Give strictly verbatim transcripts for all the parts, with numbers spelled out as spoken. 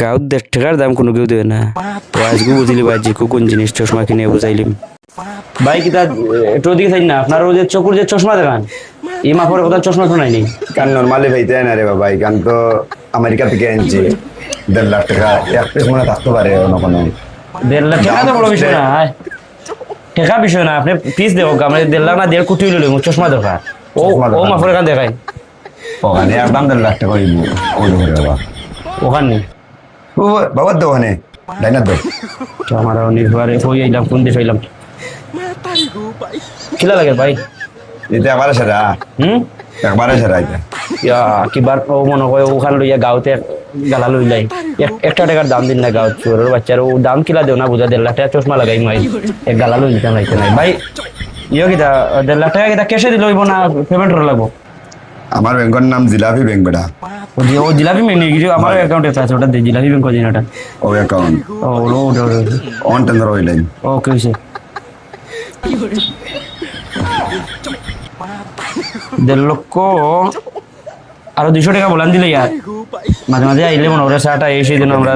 গাঁওত দেড় টেকার দাম কুনু কেউ দেয় না। তো আইজকু বুঝিলিবা, আইজকু কুন জিনিস চশমা কিনিয়া বুঝাইলিমু। ভাই, কিতা, একটু ওদিকে চাইন না, আপনার অউ যে চকুর যে চশমা দেখান, ই মাপর কথা চশমা শোনায়নি। ইখান normally পাইতায় না রে বাবা, ইখান তো আমেরিকা থাকি আনছি। দেড় লাখ টেকা, এক piece মনে থাকতে পারে অন্য কুনু। দেড় লাখ টেকা তো বড় বিষয় না, আয়। টেকা বিষয় না, আপনে piece দেখো, আমরা দেড় লাখ না দেড় কোটি অইলেও লইমু, চশমা দরকার। ও, চশমা ও দরকার। মাপর ইখান দেখাইন। অখান একদম দেড় লাখ টেকা অইবো, অউ দেখো রে বাবা। অখান নি? ও বাবা, দোকানে, ডাইনার দো। তো আমরা অউ নির্ভরে কই আইলাম, কুন দেশ আইলাম? কিলা লাগে ভাই? ইটা একবারে সেরা। হুম? একবারে সেরা ইটা। ইয়া, কিবার অউ মনো কয় অখান লইয়া গাঁওত গালা লইলাই। এক, একটা টেকার দাম দিন না গাঁওত, চুরর বাচ্চার অউ দাম কিলা দেও না বুঝা, দেড় লাখ টেকা চশমা লাগাইমু আইজ। এক গালা লই দিতাম নাইতে নাই। ভাই, ইয়ো কিতা, দেড় লাখ টেকা কিতা cash-এ দিলে অইবো না payment করা লাগবো? আমার ব্যাংকর নাম জিলাপি ব্যাংক বেটা। ও জি, ও জিলাপি ব্যাংক নাকি? আমার account একটা আছে, ওটা দে, জিলাপি ব্যাংক কদিন ওটা। ও account। ও, ওটা, ওটা, ওটা। On tender Oilai. ওকে, হইছে। দেড় লক্ষ, আরো দুইশো টেকা বলান দিলে ইয়ার। মাঝে মাঝে আইলে মনে করে চাটা এই সেই জন্য আমরা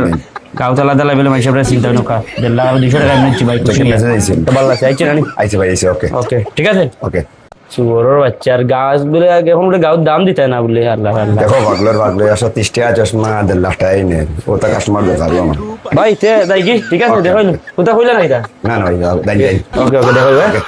গাঁও তালা তালা বেলে মাইসে আমরা চিন্তা নৌকা। দেড় লাখ আরো দুইশো টেকা নিচ্ছি ভাই, খুশি তোকে নিয়ে। Message আইছে। তো ভালো আছে, আইছে নানি? আইছে ভাই, আইছে, ওকে। ওকে, ঠিক আছে? ওকে। চুরর বাচ্চার গাছ বলে আগে এখন বলে গাঁওর দাম দিতে না বলে, আল্লাহ, আল্লাহ। দেখো, পাগলর পাগল, একশো তিরিশ টেকা চশমা, দেড় লাখ টেকা নেয়। ও তো customer দেখালো আমার। ভাই, তে যাই কি? ঠিক আছে, ওকে, দেখাইলো। ওকে। কোথা কইলা না এটা? না, না, ভাই, যাই, যাই। ওকে, ওকে, দেখাইলো, হ্যাঁ? ওকে।